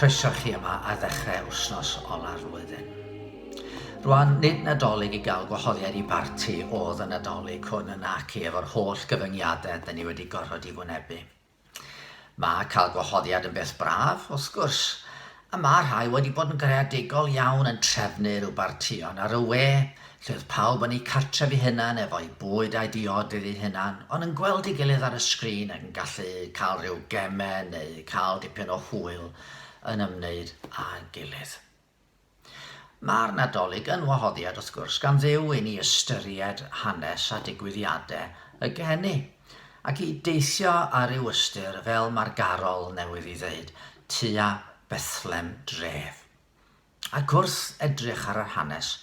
Croeso chi yma ar ddechrau wythnos ola'r flwyddyn. Rwan, nid Nadolig i gael gwahoddiad i barti oedd y Nadolig hwn yn naci efo'r holl gyfyngiadau da ni wedi gorfod i wynebu. Mae cael gwahoddiad yn beth braf, wrth gwrs, a mae rhai wedi bod yn greadigol iawn yn trefnu rhyw bartïon ar y we, lle oedd pawb yn eu cartref eu hunan efo'u bwyd a'u diodydd eu hunan, ond yn gweld ei gilydd ar y sgrin ac yn gallu cael rhyw gemau neu cael dipyn o hwyl yn ymwneud â'i gilydd. Mae'r Nadolig yn wahoddiad, wrth gwrs, gan Dduw i ni ystyried hanes a digwyddiadau y geni, ac i deithio ar ryw ystyr, fel mae'r garol newydd ei ddeud, tua Bethlem dref. Ac wrth edrych ar yr hanes,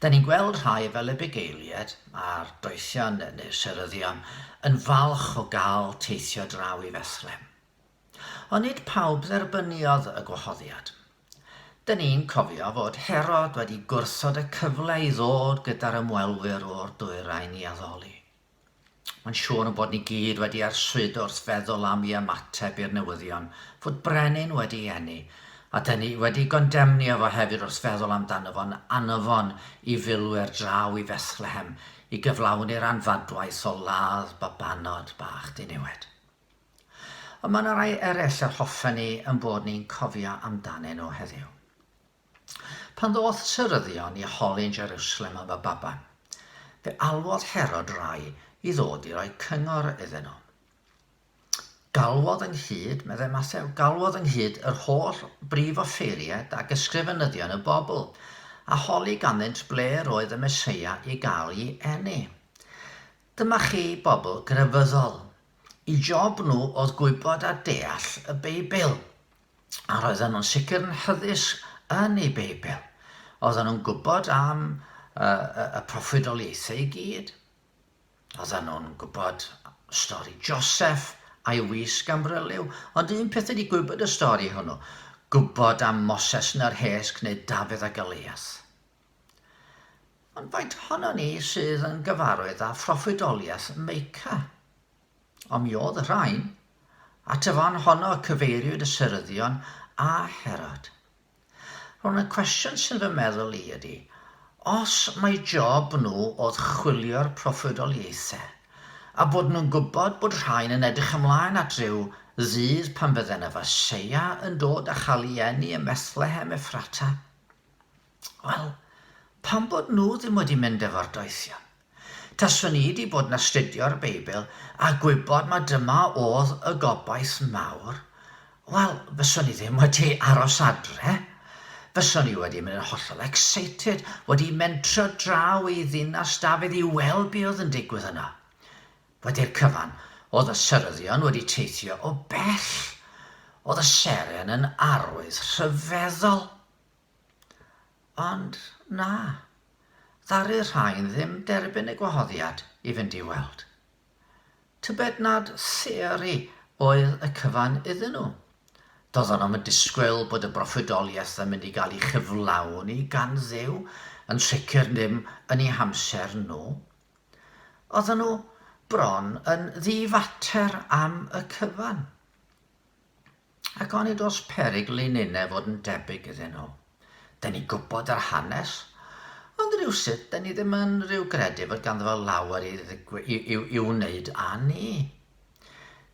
da ni'n gweld rhai fel y bugeiliaid, a'r doethion neu'r seryddion, yn falch o gael teithio draw i Fethlem. Ond nid pawb dderbyniodd y gwahoddiad. Dyn ni'n cofio fod Herod wedi gwrthod y cyfle i ddod gyda'r ymwelwyr o'r dwyrain i addoli. Mae'n siŵr yn bod ni gyd wedi arswydo wrth feddwl am ei ymateb i'r newyddion fod brenin wedi ei eni, a dyn ni wedi gondemnio fo hefyd wrth feddwl amdano fo'n anfon i filwyr draw i Fethlehem i gyflawni'r anfadwaith o ladd babanod bach diniwed. Ond mae yna rai eraill yr hoffen ni yn bod ni'n cofio amdanyn nhw heddiw. Pan ddoth seryddion i holi'n Jerusalem am y baban, fe alwodd Herod rai i ddod i roi cyngor iddyn nhw. Galwodd ynghyd, meddai Mathew, galwodd ynghyd yr holl brif offeiriaid ac ysgrifenyddion y bobl, a holi ganddynt ble roedd y Meseia i gael ei eni. Dyma chi bobl grefyddol. Eu job nhw oedd gwybod a deall y Beibl. A roedden nhw'n sicr yn hyddysg yn eu Beibl. Oedden nhw'n gwybod am y, y, y proffwydoliaethau i gyd. Oedden nhw'n gwybod stori Joseph a'i wisg am ryliw. Ond un peth ydy gwybod y stori hwnnw. Gwybod am Moses yn yr hesg neu Dafydd a Goliath. Ond faint ohonon ni sydd yn gyfarwydd â phroffwydoliaeth Meica? Ond mi oedd y rhain. At y fan honno y cyfeiriwyd y seryddion a Herod. Rwan y cwestiwn sy'n fy meddwl i ydy, os mai job nhw oedd chwilio'r proffwydoliaethau, a bod nhw'n gwybod bod rhain yn edrych ymlaen at ryw ddydd pan fydde 'na Feseia yn dod a chael ei eni ym Methlehem Effrata, Wel, pam bod nhw ddim wedi mynd efo'r doethion? Taswn i 'di bod yn astudio'r Beibl a gwybod ma dyma o'dd y gobaith mawr, wel, fyswn i ddim wedi aros adre. Fyswn i wedi mynd yn hollol excited, wedi mentro draw i ddinas Dafydd i weld be oedd yn digwydd yno. Wedi'r cyfan, o'dd y seryddion wedi teithio o bell. O'dd y seren yn arwydd rhyfeddol. Ond na, ddaru'r rhain ddim derbyn y gwahoddiad i fynd i weld. Tybed nad theori oedd y cyfan iddyn nhw? Doedden nhw'm yn disgwyl bod y broffwydoliaeth yn mynd i gael ei chyflawni gan Dduw, yn sicr ddim yn eu hamser nhw. Oedden nhw bron yn ddi-fater am y cyfan. Ac onid oes perygl i ninne fod yn debyg iddyn nhw? Dyn ni'n gwybod yr hanes, ond rywsut dyn ni ddim yn rhyw gredu fod ganddo fo lawer i i'w, i'w wneud â ni.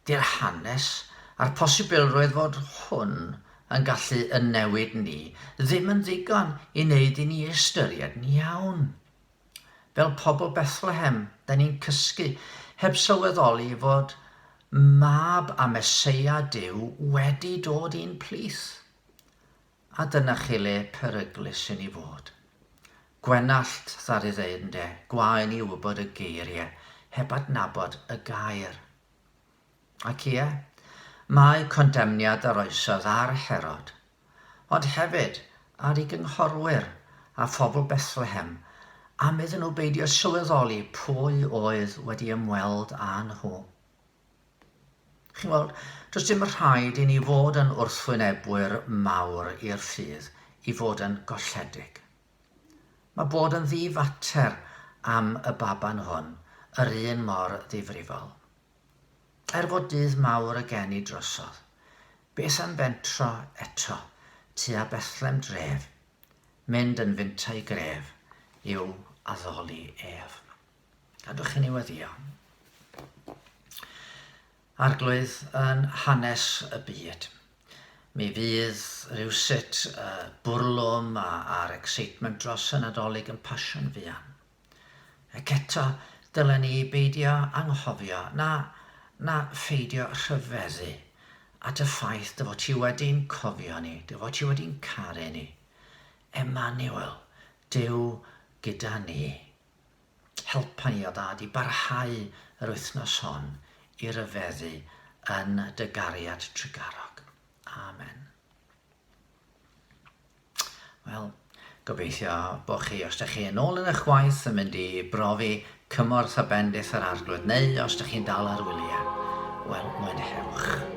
Di'r hanes a'r posibilrwydd fod hwn yn gallu yn newid ni ddim yn ddigon i wneud i ni ystyried yn iawn. Fel pobl Bethlehem, da ni'n cysgu heb sylweddoli fod Mab a Meseia Duw wedi dod i'n plith. A dyna chi le peryglus i ni fod. Gwenallt, ddaru ddeud, ynde, gwae ni wybod y geiriau heb adnabod y gair. Ac ie, mae condemniad yr oesoedd ar Herod, ond hefyd ar ei gynghorwyr a phobl Bethlehem am iddyn nhw beidio sylweddoli pwy oedd wedi ymweld â nhw. Chi'n gweld, does dim rhaid i ni fod yn wrthwynebwyr mawr i'r ffydd i fod yn golledig. Mae bod yn ddi-fater am y baban hwn yr un mor ddifrifol. Er fod dydd mawr y geni drosodd, beth am fentro eto? Tua Bethlem dref, mynd yn fintai gref i'w addoli ef. Gadwch i ni weddio. Arglwydd, yn hanes y byd, mi fydd rhywsut y bwrlwm a'r excitement dros y Nadolig yn pasio'n fuan. Ac eto, dylen ni beidio anghofio, na, na pheidio rhyfeddu at y ffaith dy fod ti wedi'n cofio ni, dy fod ti wedi'n caru ni. Emmanuel, Duw gyda ni. Helpa ni, o Dad, i barhau yr wythnos hon i ryfeddu yn dy gariad trugarog. Amen. Wel, gobeithio bod chi, os ydych chi yn ôl yn eich gwaith, yn mynd i brofi cymorth a bendith yr Arglwydd, neu os ydych chi'n dal ar wyliau, wel, mwynhewch.